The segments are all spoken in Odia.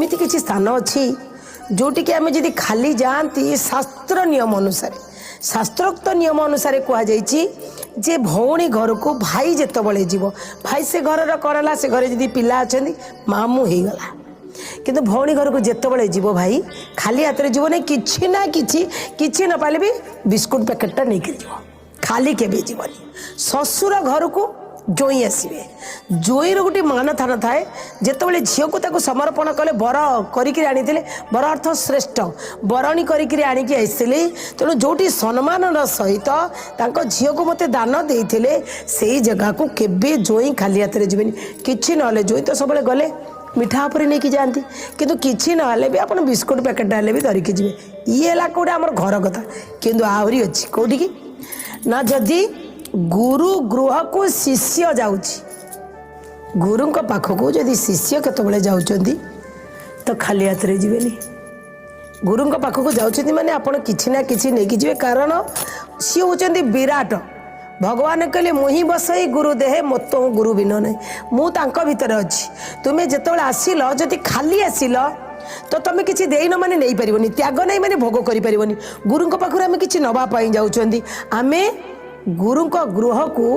ଏମିତି କିଛି ସ୍ଥାନ ଅଛି ଯେଉଁଠିକି ଆମେ ଯଦି ଖାଲି ଯାଆନ୍ତି, ଶାସ୍ତ୍ର ନିୟମ ଅନୁସାରେ, ଶାସ୍ତ୍ରୋକ୍ତ ନିୟମ ଅନୁସାରେ କୁହାଯାଇଛି ଯେ ଭଉଣୀ ଘରକୁ ଭାଇ ଯେତେବେଳେ ଯିବ, ଭାଇ ସେ ଘରର କ'ଣ ହେଲା, ସେ ଘରେ ଯଦି ପିଲା ଅଛନ୍ତି ମାମୁଁ ହେଇଗଲା। କିନ୍ତୁ ଭଉଣୀ ଘରକୁ ଯେତେବେଳେ ଯିବ ଭାଇ, ଖାଲି ହାତରେ ଯିବ ନାହିଁ। କିଛି ନା କିଛି, କିଛି ନ ପାଇଲେ ବି ବିସ୍କୁଟ ପ୍ୟାକେଟଟା ନେଇକରି ଯିବ, ଖାଲି କେବେ ଯିବନି। ଶ୍ୱଶୁର ଘରକୁ ଜୋଇଁ ଆସିବେ। ଜୋଇଁର ଗୋଟେ ମାନଥାନ ଥାଏ। ଯେତେବେଳେ ଝିଅକୁ ତାକୁ ସମର୍ପଣ କଲେ, ବର କରିକିରି ଆଣିଥିଲେ, ବର ଅର୍ଥ ଶ୍ରେଷ୍ଠ, ବରଣୀ କରିକିରି ଆଣିକି ଆସିଥିଲେ। ତେଣୁ ଯେଉଁଠି ସମ୍ମାନର ସହିତ ତାଙ୍କ ଝିଅକୁ ମୋତେ ଦାନ ଦେଇଥିଲେ, ସେଇ ଜାଗାକୁ କେବେ ଜୋଇଁ ଖାଲି ହାତରେ ଯିବେନି। କିଛି ନହେଲେ ଜୋଇଁ ତ ସବୁବେଳେ ଗଲେ ମିଠା ଉପରେ ନେଇକି ଯାଆନ୍ତି, କିନ୍ତୁ କିଛି ନହେଲେ ବି ଆପଣ ବିସ୍କୁଟ ପ୍ୟାକେଟଟା ହେଲେ ବି ଧରିକି ଯିବେ। ଇଏ ହେଲା କେଉଁଠି ଆମର ଘର କଥା। କିନ୍ତୁ ଆହୁରି ଅଛି। କେଉଁଠିକି ନା ଯଦି ଗୁରୁ ଗୃହକୁ ଶିଷ୍ୟ ଯାଉଛି, ଗୁରୁଙ୍କ ପାଖକୁ ଯଦି ଶିଷ୍ୟ କେତେବେଳେ ଯାଉଛନ୍ତି ତ ଖାଲି ହାତରେ ଯିବେନି। ଗୁରୁଙ୍କ ପାଖକୁ ଯାଉଛନ୍ତି ମାନେ ଆପଣ କିଛି ନା କିଛି ନେଇକି ଯିବେ, କାରଣ ସିଏ ହେଉଛନ୍ତି ବିରାଟ। ଭଗବାନ କହିଲେ, ମୁହିଁ ବସଇ ଗୁରୁ ଦେହେ, ମୋତ ଗୁରୁ ବିନ ନାହିଁ। ମୁଁ ତାଙ୍କ ଭିତରେ ଅଛି। ତୁମେ ଯେତେବେଳେ ଆସିଲ, ଯଦି ଖାଲି ଆସିଲ ତ ତମେ କିଛି ଦେଇନ ମାନେ ନେଇପାରିବନି। ତ୍ୟାଗ ନାହିଁ ମାନେ ଭୋଗ କରିପାରିବନି। ଗୁରୁଙ୍କ ପାଖରୁ ଆମେ କିଛି ନେବା ପାଇଁ ଯାଉଛନ୍ତି। ଆମେ ଗୁରୁଙ୍କ ଗୃହକୁ,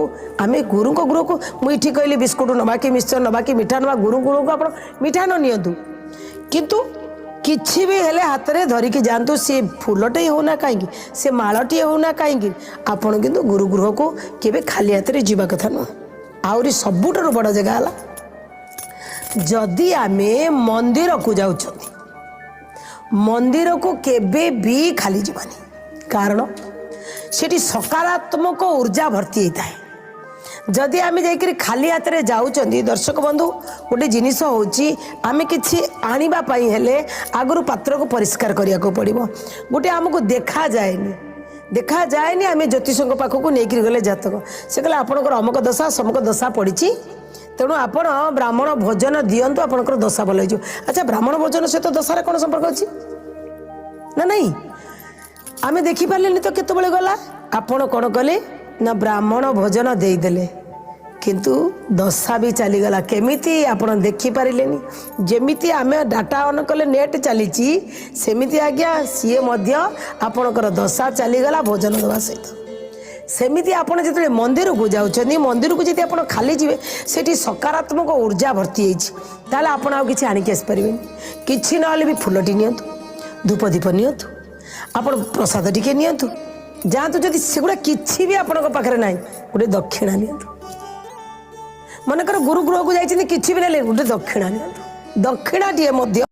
ଆମେ ଗୁରୁଙ୍କ ଗୃହକୁ, ମୁଁ ଏଠି କହିଲି ବିସ୍କୁଟ ନେବା କି ମିକ୍ସଚର ନେବା କି ମିଠା ନେବା, ଗୁରୁଙ୍କ ଗୃହକୁ ଆପଣ ମିଠା ନ ନିଅନ୍ତୁ, କିନ୍ତୁ କିଛି ବି ହେଲେ ହାତରେ ଧରିକି ଯାଆନ୍ତୁ। ସେ ଫୁଲଟେ ହେଉନା କାହିଁକି, ସେ ମାଳଟିଏ ହେଉନା କାହିଁକି, ଆପଣ କିନ୍ତୁ ଗୁରୁ ଗୃହକୁ କେବେ ଖାଲି ହାତରେ ଯିବା କଥା ନୁହଁ। ଆହୁରି ସବୁଠାରୁ ବଡ଼ ଜାଗା ହେଲା, ଯଦି ଆମେ ମନ୍ଦିରକୁ ଯାଉଛନ୍ତି, ମନ୍ଦିରକୁ କେବେ ବି ଖାଲି ଯିବାନି, କାରଣ ସେଠି ସକାରାତ୍ମକ ଉର୍ଜା ଭର୍ତ୍ତି ହେଇଥାଏ। ଯଦି ଆମେ ଯାଇକରି ଖାଲି ହାତରେ ଯାଉଛନ୍ତି, ଦର୍ଶକ ବନ୍ଧୁ, ଗୋଟେ ଜିନିଷ ହେଉଛି, ଆମେ କିଛି ଆଣିବା ପାଇଁ ହେଲେ ଆଗରୁ ପାତ୍ରକୁ ପରିଷ୍କାର କରିବାକୁ ପଡ଼ିବ। ଗୋଟେ ଆମକୁ ଦେଖାଯାଏନି, ଦେଖାଯାଏନି। ଆମେ ଜ୍ୟୋତିଷଙ୍କ ପାଖକୁ ନେଇକରି ଗଲେ ଜାତକ, ସେ କହିଲେ ଆପଣଙ୍କର ଅମକ ଦଶା ସମକ ଦଶା ପଡ଼ିଛି, ତେଣୁ ଆପଣ ବ୍ରାହ୍ମଣ ଭୋଜନ ଦିଅନ୍ତୁ, ଆପଣଙ୍କର ଦଶା ଭଲ ହେଇଯିବ। ଆଚ୍ଛା, ବ୍ରାହ୍ମଣ ଭୋଜନ ସହିତ ଦଶାରେ କ'ଣ ସମ୍ପର୍କ ଅଛି ନା ନାହିଁ? ଆମେ ଦେଖିପାରିଲେନି ତ କେତେବେଳେ ଗଲା। ଆପଣ କ'ଣ କଲେ ନା ବ୍ରାହ୍ମଣ ଭୋଜନ ଦେଇଦେଲେ, କିନ୍ତୁ ଦଶା ବି ଚାଲିଗଲା। କେମିତି? ଆପଣ ଦେଖିପାରିଲେନି। ଯେମିତି ଆମେ ଡାଟା ଅନ୍ କଲେ ନେଟ୍ ଚାଲିଛି, ସେମିତି ଆଜ୍ଞା ସିଏ ମଧ୍ୟ ଆପଣଙ୍କର ଦଶା ଚାଲିଗଲା ଭୋଜନ ଦେବା ସହିତ। ସେମିତି ଆପଣ ଯେତେବେଳେ ମନ୍ଦିରକୁ ଯାଉଛନ୍ତି, ମନ୍ଦିରକୁ ଯଦି ଆପଣ ଖାଲି ଯିବେ, ସେଠି ସକାରାତ୍ମକ ଉର୍ଜା ଭର୍ତ୍ତି ହେଇଛି, ତାହେଲେ ଆପଣ ଆଉ କିଛି ଆଣିକି ଆସିପାରିବେନି। କିଛି ନହେଲେ ବି ଫୁଲଟି ନିଅନ୍ତୁ, ଧୂପ ଦୀପ ନିଅନ୍ତୁ, ଆପଣ ପ୍ରସାଦ ଟିକେ ନିଅନ୍ତୁ, ଯାଆନ୍ତୁ। ଯଦି ସେଗୁଡ଼ା କିଛି ବି ଆପଣଙ୍କ ପାଖରେ ନାହିଁ, ଗୋଟେ ଦକ୍ଷିଣା ନିଅନ୍ତୁ। ମନେକର ଗୁରୁ ଗୃହକୁ ଯାଇଛନ୍ତି, କିଛି ବି ନେଲେ, ଗୋଟେ ଦକ୍ଷିଣା ନିଅନ୍ତୁ, ଦକ୍ଷିଣାଟିଏ ମଧ୍ୟ।